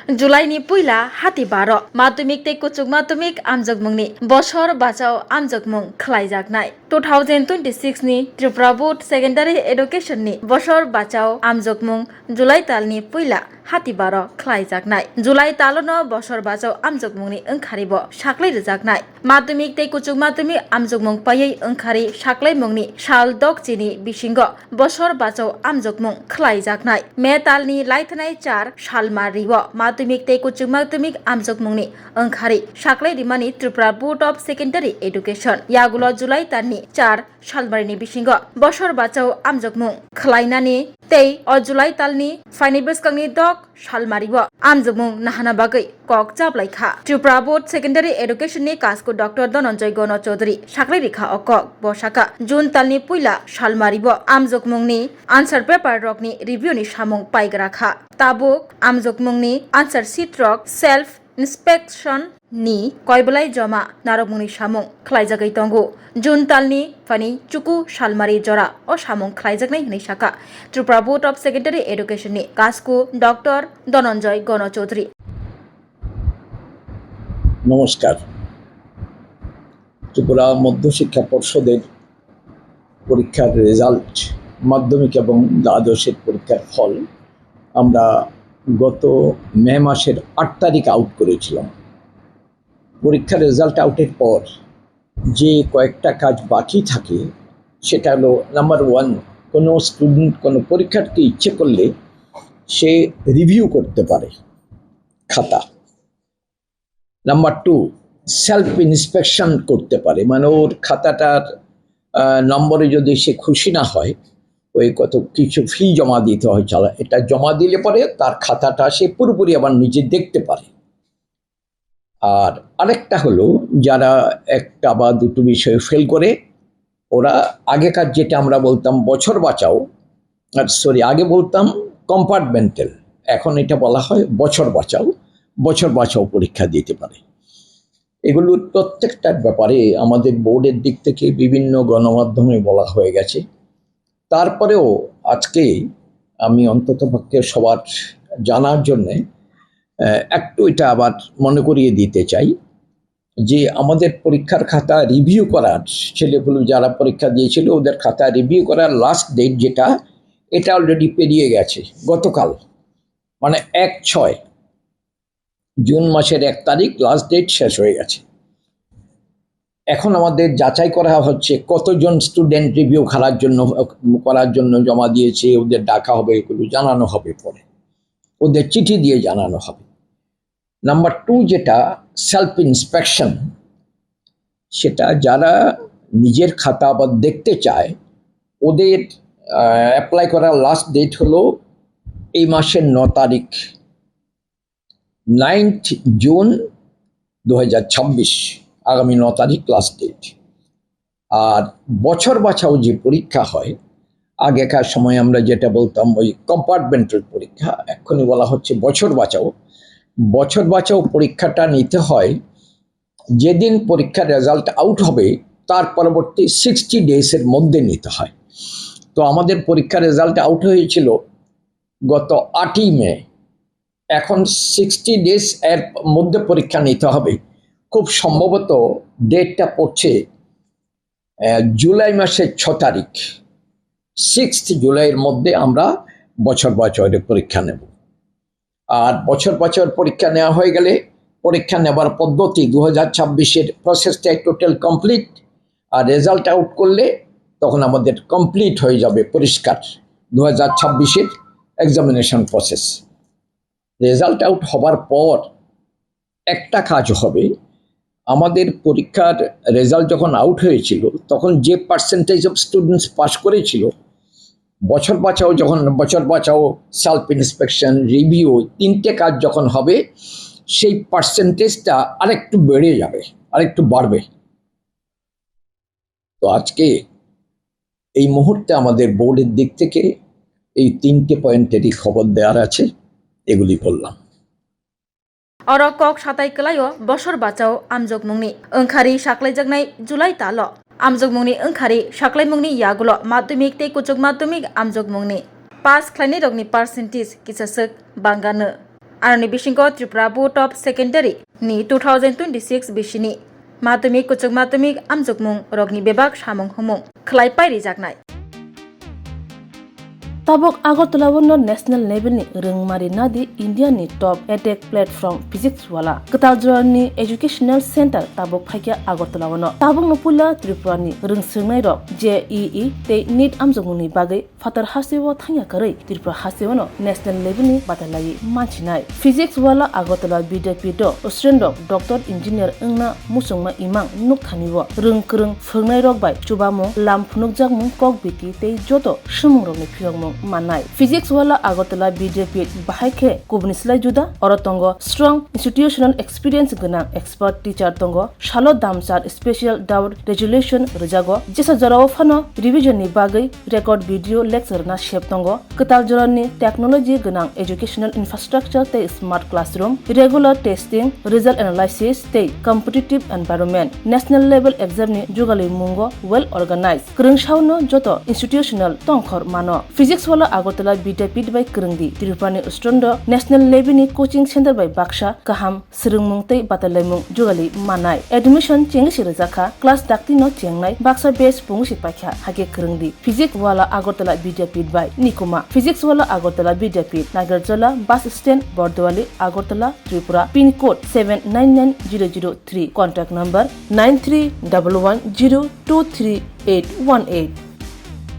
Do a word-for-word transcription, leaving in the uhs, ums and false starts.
July ni puila hati baro madhyamik tei kuchuk madhyamik amjokmungni bosor bachao amjokmung khlaijaknai. Two thousand twenty-six ni Tripura Board Secondary Education ni bosor bachao amjokmung July talni puila hati baro khlaijaknai. July talono bosor bachao amjokmungni wngkharibo saklai rwjaknai. Madhyamik tei kuchuk madhyamik amjokmung paiwi wngkhari saklaimungni sal dokchini bisingo bosor bachao amjokmung khlaijaknai. May talni laithanai char salma rio madhyamik tei kuchuk madhyamik amjokmungni wngkhari saklai rimani Tripura Board of Secondary Education. Yagulo July talni char salmarini bisingo bosor bachao amjokmung khlainani tei o July talni phaini bwskangni dok salmario amjokmung nahana bagwi kok chaplai kha. Tripura Board Secondary Education ni kasku Doctor Dhananjay Gono Chaudhary saklai rikha o kok. Bo saka, June talni puila salmario amjokmungni answer paper rokni review ni samung paigra kha. Tabuk amjokmungni answer sheet rok self inspection ni koibolai joma narwkmungni samung khlaijagwi tongo. June talni phani chuku salmari jora o samung khlaijaknai hwnwi saka Tripura Board of Secondary Education ni kasku Doctor Dhananjay Gono Chaudhary. নমস্কার। ত্রিপুরা মধ্যশিক্ষা পর্ষদের পরীক্ষার রেজাল্ট, মাধ্যমিক এবং দ্বাদশের পরীক্ষার ফল আমরা গত মে মাসের আট তারিখ আউট করেছিলাম। পরীক্ষার রেজাল্ট আউটের পর যে কয়েকটা কাজ বাকি থাকে, সেটা হলো, নাম্বার ওয়ান, কোনো স্টুডেন্ট কোনো পরীক্ষার্থী ইচ্ছে করলে সে রিভিউ করতে পারে খাতা। নাম্বার টু, সেলফ ইন্সপেকশন করতে পারে, মানে ওর খাতাটার আহ, নম্বরে যদি সে খুশি না হয়, ওই কত কিছু ফি জমা দিতে হয়, চালা, এটা জমা দিলে পরে তার খাতাটা সে পুরোপুরি আবার নিজে দেখতে পারে। আর আরেকটা হলো, যারা একটা বা দুটো বিষয়ে ফেল করে, ওরা আগেকার যেটা আমরা বলতাম বছর বাঁচাও, আর সরি, আগে বলতাম কম্পার্টমেন্টাল, এখন এটা বলা হয় বছর বাঁচাও, বছর বাঁচাও পরীক্ষা দিতে পারে। এগুলোর প্রত্যেকটার ব্যাপারে আমাদের বোর্ডের দিক থেকে বিভিন্ন গণমাধ্যমে বলা হয়ে গেছে। তারপরেও আজকে আমি অন্ততপক্ষে সবার জানার জন্যে, আহ, একটু এটা আবার মনে করিয়ে দিতে চাই যে আমাদের পরীক্ষার খাতা রিভিউ করার, ছেলেপুলে যারা পরীক্ষা দিয়েছিল ওদের খাতা রিভিউ করার লাস্ট ডেট যেটা, এটা অলরেডি পেরিয়ে গেছে গতকাল, মানে এক ছয়, জুন মাসের এক তারিখ লাস্ট ডেট শেষ হয়ে গেছে। এখন আমাদের যাচাই করা হচ্ছে কতজন স্টুডেন্ট রিভিউ করার জন্য, করার জন্য জমা দিয়েছে, ওদের ডাকা হবে, এগুলো জানানো হবে পরে, ওদের চিঠি দিয়ে জানানো হবে। নাম্বার টু যেটা, সেলফ ইন্সপেকশন, সেটা যারা নিজের খাতা আবার দেখতে চায়, ওদের অ্যাপ্লাই করার লাস্ট ডেট হলো এই মাসের ন তারিখ, নাইন্থ জুন দু হাজার ছাব্বিশ, আগামী ন তারিখ লাস্ট ডেট। আর বছর বাছাও যে পরীক্ষা হয়, আগেকার সময় আমরা যেটা বলতাম ওই কম্পার্টমেন্টাল পরীক্ষা, এক্ষুনি বলা হচ্ছে বছর বাছাও। বছর বাছাও পরীক্ষাটা নিতে হয় যেদিন পরীক্ষার রেজাল্ট আউট হবে, তার পরবর্তী সিক্সটি ডেজের মধ্যে নিতে হয়। তো আমাদের পরীক্ষার রেজাল্ট আউট হয়েছিল গত আটই মে। এখন সিক্সটি ডেজ এর মধ্যে পরীক্ষা নিতে হবে। খুব সম্ভবত ডেটটা পড়ছে, আহ, জুলাই মাসের ছ তারিখ। সিক্সথ জুলাইয়ের মধ্যে আমরা বছর বছরের পরীক্ষা নেব। আর বছর বছর পরীক্ষা নেওয়া হয়ে গেলে পরীক্ষা নেবার পদ্ধতি দু হাজার ছাব্বিশের প্রসেসটাই টোটাল কমপ্লিট। আর রেজাল্ট আউট করলে তখন আমাদের কমপ্লিট হয়ে যাবে, পরিষ্কার দু হাজার ছাব্বিশের এক্সামিনেশন প্রসেস। রেজাল্ট আউট হবার পর একটা কাজ হবে, আমাদের পরীক্ষার রেজাল্ট যখন আউট হয়েছিল, তখন যে পার্সেন্টেজ অফ স্টুডেন্টস পাস করেছিল, বছর বাঁচাও যখন, বছর বাঁচাও, সেলফ ইন্সপেকশন, রিভিউ, তিনটে কাজ যখন হবে, সেই পার্সেন্টেজটা আরেকটু বেড়ে যাবে, আরেকটু বাড়বে। তো আজকে এই মুহূর্তে আমাদের বোর্ডের দিক থেকে এই তিনটে পয়েন্টেরই খবর দেওয়ার আছে, এগুলি বললাম। Oro kok satai kwlaio bosor bachao amjokmungni wngkhari saklaijaknai July talo. Amjokmungni wngkhari saklaimungni yagulo madhyamik tei kuchuk madhyamik amjokmungni pass khlainairokni percentage kisaswk bangano. Aroni bisingo Tripura Board of Secondary ni two thousand twenty-six bisini madhyamik, kuchuk madhyamik amjokmung rokni bebak samung humung khlai pai rijaknai. Tabuk Agartala o no national level ni rwngmari nadi India ni top edtech platform Physics Wala. Kwtal jora ni educational center tabuk phaikha Agartala o no. Tabuk no puila Tripura ni rwngswngnai rok J E E tei NEET amjokmung ni bagwi phatar hasteo thangya kwrwi Tripura hasteo no national level ni batalai mansinai. Physics Wala Agartala Vidyapith o student rok doctor engineer wngna muchungma imang nukthani o rwng kwrwng phwrwngnairok bai chubamung, lam phunukjakmung, kok biti tei joto swmwng rokni phiyokmung mannai. Physics Wala Agartala Vidyapith bahai khe kubuni slai juda, oro tongo strong institutional experience gwnang expert teacher tongo, salo damchar special doubt resolution rwjago, jesa jorao phano revision ni bagwi record video lecture na sep tongo. Kwtal jorani technology gwnang educational infrastructure tei smart classroom, regular testing, result analysis tei competitive environment, national level exam ni jugalwi mungo well organized. Kwrwng saono joto institutional tongkhor mano. Physics Wala Agartala Vidyapith bai kwrwngdi. Tripura ni student rok national level ni coaching center bai baksa kaham swrwngmung tei batalaimung jugalwi mannai. Admission chengwi se rwjakha, class dakti no chengnai, baksa batch pungwi se paikha, hakhe kwrwngdi. Physics Wala Agartala Vidyapith bai nikuma. Physics Wala Agartala Vidyapith, Nagarjala bus stand, Bordowali, Agartala, Tripura, pin code seven nine nine zero zero three, contact number nine three double one zero two three eight one eight.